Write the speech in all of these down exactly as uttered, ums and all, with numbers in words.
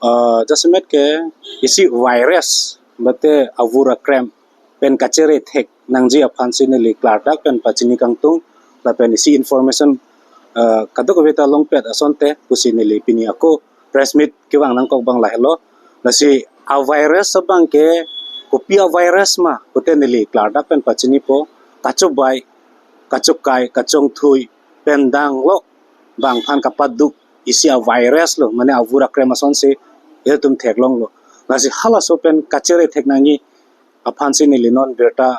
Uh, jasemet ke isi virus mate avur akrem pen kachere thek nangji aphan si neli klardak pen pachini kangtung lapen isi information uh, kadokave ta longpet asonte pusi neli pini ako press meet kevang nangkok abang lahelo. Lasi avirus abang ke kopi avirus ma pute neli klardak pen pachinipo. Kachobai, kachokai, kachongthui pen dang lo bang aphan kapaduk isi avirus lo, mane avur akrem asonsi ilitum theklonglo. Lasi halaso pen kachere thek nangji aphan si neli non birta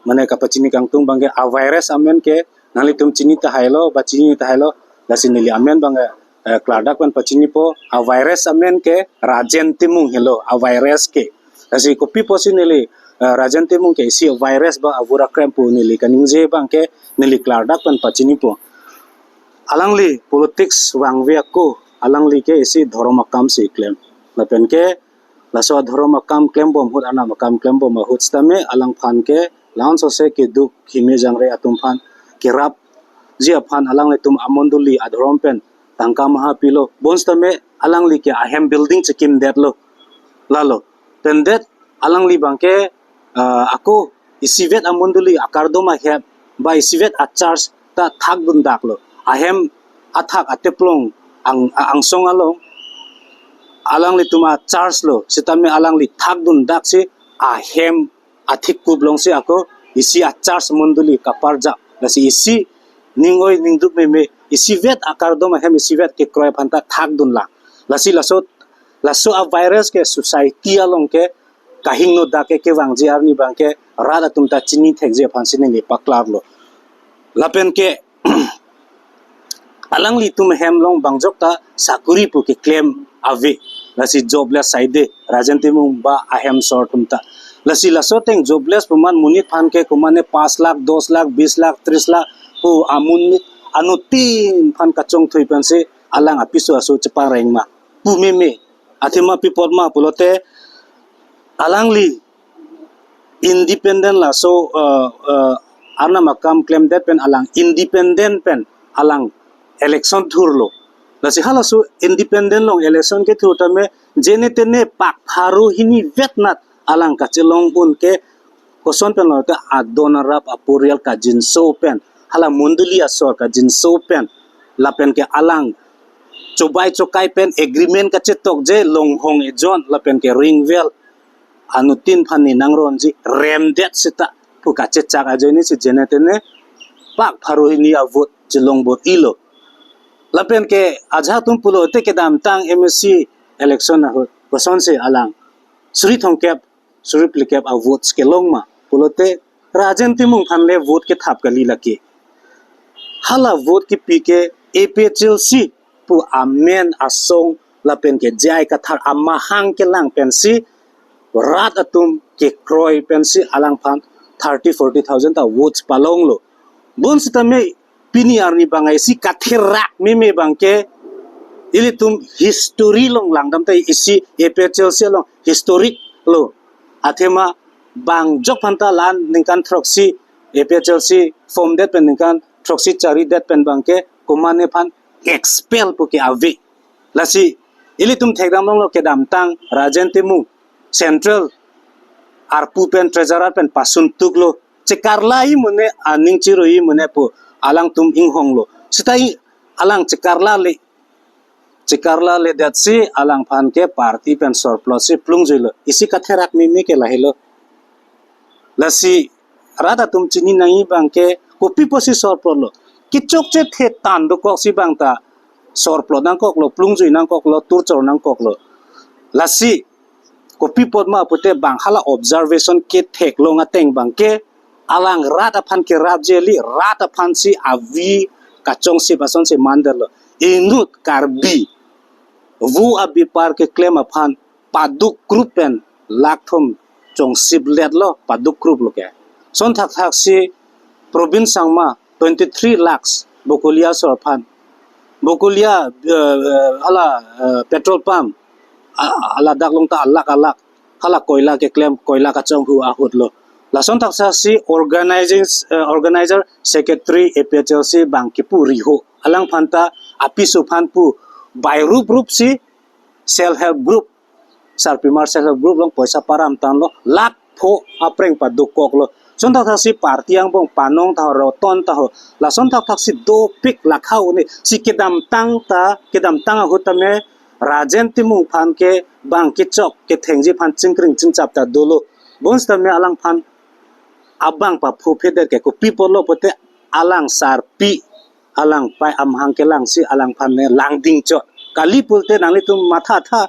mane kapachini kangtung abang ke avirus amen ke nanglitum chini tahai lo, ba chini tahai lo. Lasi neli amen abang ke eh, klardak pen pachinipo. Avirus amen ke Rajen Timung helo avirus ke. Lasi kopi pusi neli eh, Rajen Timung ke isi virus ba avur akrem pu neli kaningje abang ke neli klardak pen pachinipo. Alangli politics vangve ako, alangli ke isi dhorom akam si klem. Lapen ke laso adhorom akam klembom ahut, anam akam klembom ahut sitame alangphan ke la-an sose keduk hime jangre atum aphan kerapji aphan alanglitum amondoli adhorom pen tangka maha pilo. Bonsitame alangli ke ahem building chekimdetlo. Lalo. Pen det alangli abang ke ah, ako isivet amondoli akardom ahem ba isivet achurch ta thakdundaklo. Ahem athak ateplong ang, a- angsong along alanglitum achurch lo, sitame alangli thakdundak si ahem athik kup along si ako isi achurch mondoli kaparjap. Lasi isi ning-oi ningdup meme isivet akardom ahem isivet kekroi aphan ta thakdunlang. Lasi laso laso avirus ke society along ke kahingno dak ke kevangji arni abang ke rat atum ta chini thekji aphan si neli paklarlo. Lapen ke alanglitum hem along bang jok ta sakuri pu keklem ave. Lasi jobless side Rajen Timung ba ahem asor atum ta. Lasi laso ateng jobless pu man monit aphan ke komane pas lakh, dos lakh, bis lakh, tris lakh pu amonit anuttin aphan kachongthui pensi alang apiso aso chepareng ma pu meme. Athema pi apot ma pulote alangli independent laso uh, uh, arnam akam klemdet pen alang independent pen alang election thurlo. Lasi halaso independent along election kethur tame jene tene pak pharo hini vetnat alang kachelong un ke koson pen lo te adon arap aporial kajinso pen hala mondoli asor kajinso pen lapen ke alang chobai chokai pen agreement kachetokje Longhong ejon lapen ke Ringvell anuttin aphan ni nangronji remdet seta pu kachechak ajoine si jene tene pak pharo hini avote chelong bor-ilo. Lapen ke ajahak atum pulote kedamtang M A C election ahut kosonsi alang suri thomkep suri phlikep avotes kelong ma pulote Rajen Timung aphan le vote kethap kali lake. Hala vote kepi ke A P H L C pu amen asong lapen ke J I Kathar amahang kelang pensi rat atum kekroi pensi alangphan thirty forty thousand ta votes palonglo. Bonsitame pini arni abang isi katherak meme abang ke ilitum history along langdam ta isi A P H L C along historic lo. Athema bang jok aphan ta la-an ningkan throksi A P H L C form det pen ningkan throksi chari det pen abang ke komane aphan expel pu ke ave. Lasi ilitum thekdam longlo kedamtang Rajen Timung central arpu pen treasurer pen pasun tuklo. Chekarla i mune aning chiro i mune pu alangtum inghonglo. Sita i alang chekarla le chekarla le datsi alangphan ke party pen sorplot si plungjuilo. Isi katherak meme ke lahelo. Lasi rat atum chini nangji abang ke kopi pusi sorplotlo. Kechokche thetan dokok si abang ta sorplot nangkoklo, plungjui nangkoklo, turchor nangkoklo. Lasi kopi apot ma pute bang hala observation kethek long ateng abang ke alang rat aphan kerapji kali, rat aphan si avi kachongsip asonsi mandetlo. Inut Karbi vo abepar keklem aphan paduk group pen lakh thom chongsip letlo paduk group lo ke. Son thakthak si Probin Sangma twenty three lakhs Bokolia asor aphan. Bokolia eh, eh, hala eh, petrol pump a- a- ladak along ta alak alak hala koila keklem koila kachonghu ahut lo. Lason thakthak si organizing eh, organizer secretary A P H L C abang kipu riho alangphan ta apiso aphan pu bai rup rup si self help group, sarpimar self help group along poisa param tanglo, lakh pho apreng padokoklo. Lason thakthaksi party angbong panong ta ho, roton ta ho, lason thakthaksi dopik, lakha un-e si kedamtang ta, kedamtang ahut tame Rajen Timung aphan ke bang kechok kethengji aphan chingkring chingchap ta dolo. Bonsita me alangphan abang paphuphedet ke kopi apotlo pulote alang sarpi, alang pai amahang kelangsi alangphan ne langding chot. Kali pulote nanglitum matha tha,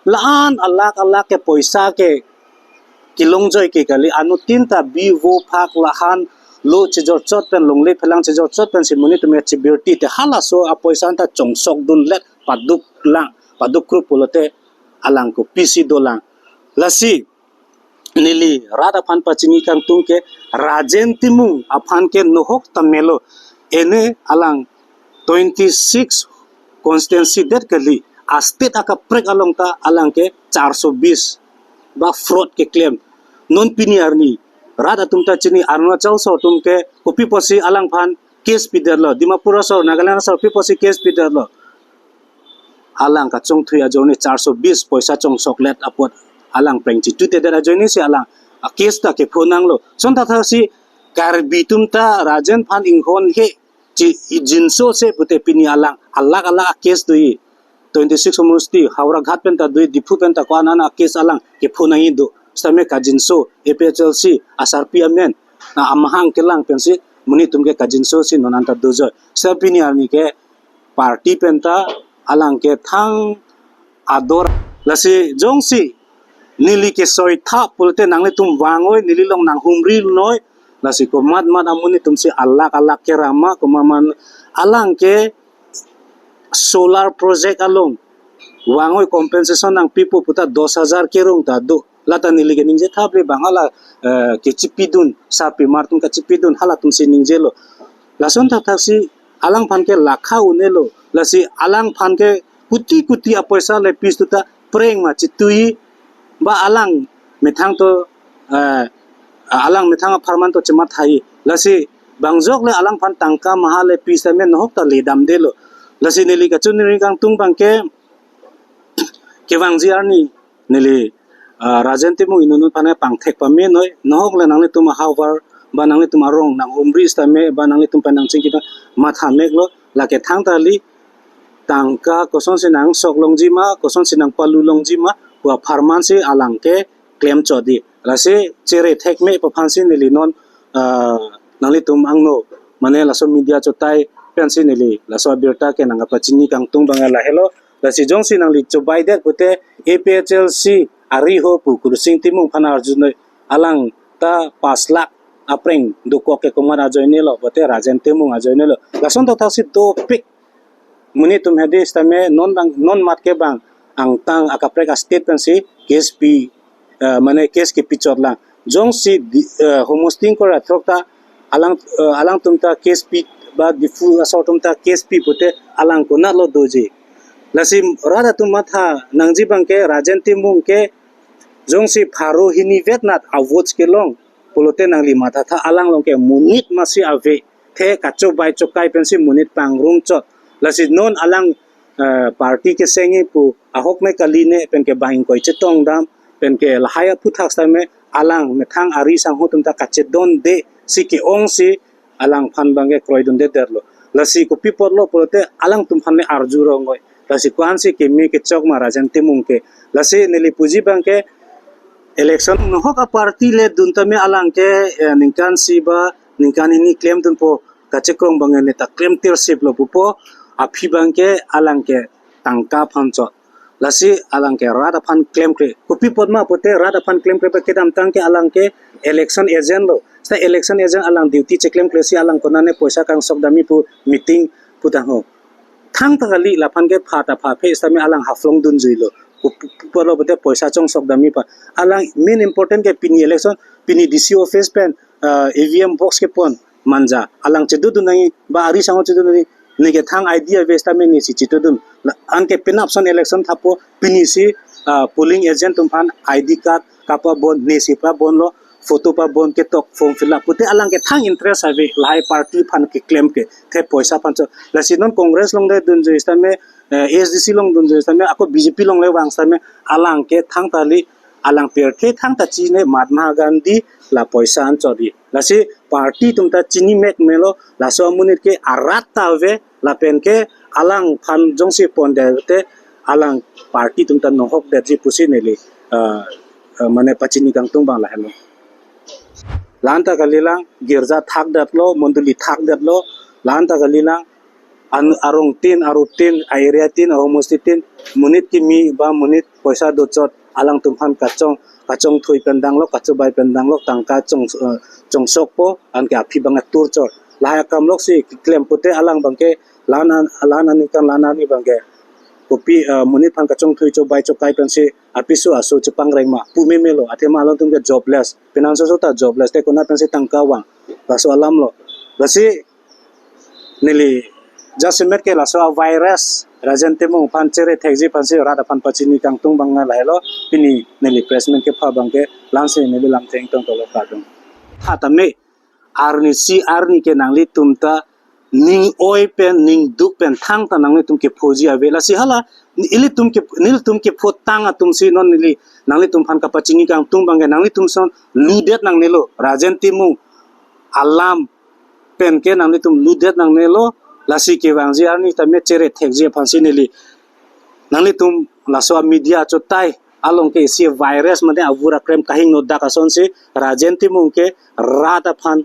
la-an alakh alakh ke poisa ke kelongjoi ke kali, anuttin ta bi vo phak lahan lo chejor chot pen, longle phelang chejor chot pensi monit atum chebirti te, halaso apoisa ta chongsok dunlet paduk lang, paduk krup pulote alang kopisi dolang. Lasi neli rat aphan pachini kangtung ke Rajen Timung aphan ke nohok ta melo, ene alang twenty six constituency det kali, a state akaprek along ta alang ke char so bis ba fraud keklem. Non pini arni rat atum ta chini, Arunachal aso atum ke kopi apotsi alangphan case pidetlo, Dimapur aso, Nagaland aso, kopi apotsi case pidetlo. Alang kachongthui ajoine char so bis poisa chongsoklet apot alang preng chitutedet ajoine si alang a case ta kepho nanglo. Lason thakthaksi Karbi atum ta Rajen aphan inghon he chi ijinso se pute pini alang alakh alakh a case do-i. Twenty six homosti, Howraghat pen ta do-i, Diphu pen ta ko-an an a case alang kepho nangji do. Sitame kajinso A P H L C asarpi amen, na amahang kelang pensi monit atum ke kajinso si non anta dojoi. Sita pini arni ke party pen ta alang ke thang ador. Lasi jongsi neli kesoi tha pulote nanglitum vangoi, neli along nanghumri noi. Lasi komat mat amonit atum si alakh alakh kerama, komat mat alang ke solar project along vangoi, compensation nangpipo puta dos hajar kerung ta do. Lata neli ke ningje thap le bang hala, eh, kechipidun, sarpimar atum kachipidun, halatum si ningjelo. Lason thakthaksi alangphan ke lakha un-elo. Lasi alangphan ke kuti kuti apoisa le pis tuta preng ma chitui ba alang methang to, eh, alang methang apharman to chematha-i. Lasi bang jok le alangphan tangka maha le pis tame nohok ta ledamdelo. Lasi neli kachoniri kangtung abang ke kevangji arni neli, ah, Rajen Timung inut inut aphan pangthek pame noi, nohok le nanglitum ahavar ba nanglitum arong nanghumri sitame ba nanglitum pen nangchingki ta matha meklo, lake thangta li tangka kosonsi nangsok longji ma, kosonsi nangpalu longji ma pu apharman si alang ke klem chot di. Lasi chere thek me pu aphansi neli non, ah, nanglitum angno mane laso media chotai pensi neli laso abirta ke nangpachini kangtung abang lahelo. Lasi jongsi nangli chobaidet pute A P H L C ari ho pu Kursing Timung aphan arjunoi, alang ta pas lakh apreng dokok ke komat ajoinelo pute Rajen Timung ajoinelo. Lason thakthaksi dopik monit atum hedi sitame non bang, non mat ke bang angtang akaprek a state pensi case pi, eh, mane case kepi chot lang. Jongsi di, eh, homosti ingkoi ra throk ta alang, eh, alangtum ta case pi ba Diphu aso atum ta case pi pute alang konatlo doji. Lasi rat atum matha nangji abang ke Rajen Timung ke jongsi pharo hini vet nat a votes kelong pulote nangli matha tha, alang along ke monit masi ave, the kachobai chokai pensi monit pangrum chot. Lasi non alang, eh, party kesengji pu ahok ne kali ne pen ke bang ingkoi chetong dam pen ke lahai aphuthak sitame alang methang ari sangho atum ta kachedonde si ke-ong si alangphan abang ke kroidunde detlo. Lasi kopi apotlo pulote alangtum aphan le arju rongoi. Lasi ko-ansi keme kechok ma Rajen Timung ke. Lasi neli puji abang ke election nohok a party le dun tame alang ke, eh, ningkan isi ba ningkan hini klemdunpo, kachekrong abang ne ta klemtir siplo pupo, aphi abang ke alang ke tangka aphan chot. Lasi alang ke rat aphan klemkle. Kopi apot ma pute rat aphan klemkle ba kedamtang ke alang ke election agent lo. Sita election agent alang duty cheklemkle si alang konane poisa kangsok damji pu meeting pu tangho. Thangta kali, laphan ke pha ta phaphe sitame alang Haflong dunjuilo. Kopi apotlo pute poisa chongsok damji aphan. Alang main important ke pini election, pini D C office pen, ah, E V M box kepon manja. Alang chedodun nangji ba ari sangho chedodun nangji, neke thang I D ave sitame nesi chitudun. La, anke penap ason election thapo, pinisi, ah, polling agent atum aphan I D card kapabon, nesi pabonlo, photo pabon ketok, form fill up pute alang ke thang interest ave, lahai party aphan keklem ke, the poisa aphan chot. Lasi non Congress along de dunjui sitame eh, A S D C along dunde sitame, ako B J P along le vang sitame, alang ke thangta li, alang pirthe thangta chini Mahatma Gandhi la poisa anchot di. Lasi party atum ta chini mek melo, laso amonit ke arat ta ave, lapen ke alangphan jongsi pondet te, alang party atum ta nohok detji pusi neli, eh, eh, mane pachini kangtung abang lahelo. La-an ta kalilang, girja thakdetlo, mondoli thakdetlo, la-an ta kalilang, an arong tin, aru tin, a-area tin, ahomosti tin, monit kimi ba monit poisa dochot, alangtum aphan kachong, kachongthui pen danglo, kachobai pen danglo, tangka chong, eh, chongsokpo, anke aphi abang atur chot. Lahai akam loksi klem pute alang abangke, la-an an, la-an aningkan la-an arni abangke, kopi, eh, monit aphan kachongthui chobai chokai pensi apiso aso chepangreng ma pu memelo, athema alangtum ke jobless, finance aso ta jobless, te konat pensi tangka vang, laso alam lo. Lasi neli jasemet ke laso a-virus Rajen Timung aphan chere thekji aphansi rat aphan pachini kangtung abang lahelo. Pini neli press meet kepha abangke la-ansi neli lamthe ingtong tolo, kardom. Tha tame arni si arni ke nanglitum ta ning oi pen, ning duk pen thangta nanglitum kephoji ave. Lasi hala, ilitum ke, nelitum kepho tang atumsi non neli nanglitum aphan kapachini kangtung abangke nanglitum ason ludet nangnelo. Rajen Timung alam pen ke nanglitum ludet nangnelo. Lasi kevangji arni tame chere thekji aphansi neli nanglitum laso a-media achotai along ke isi virus mate avur akrem kahingno dak asonsi Rajen Timung ke rat aphan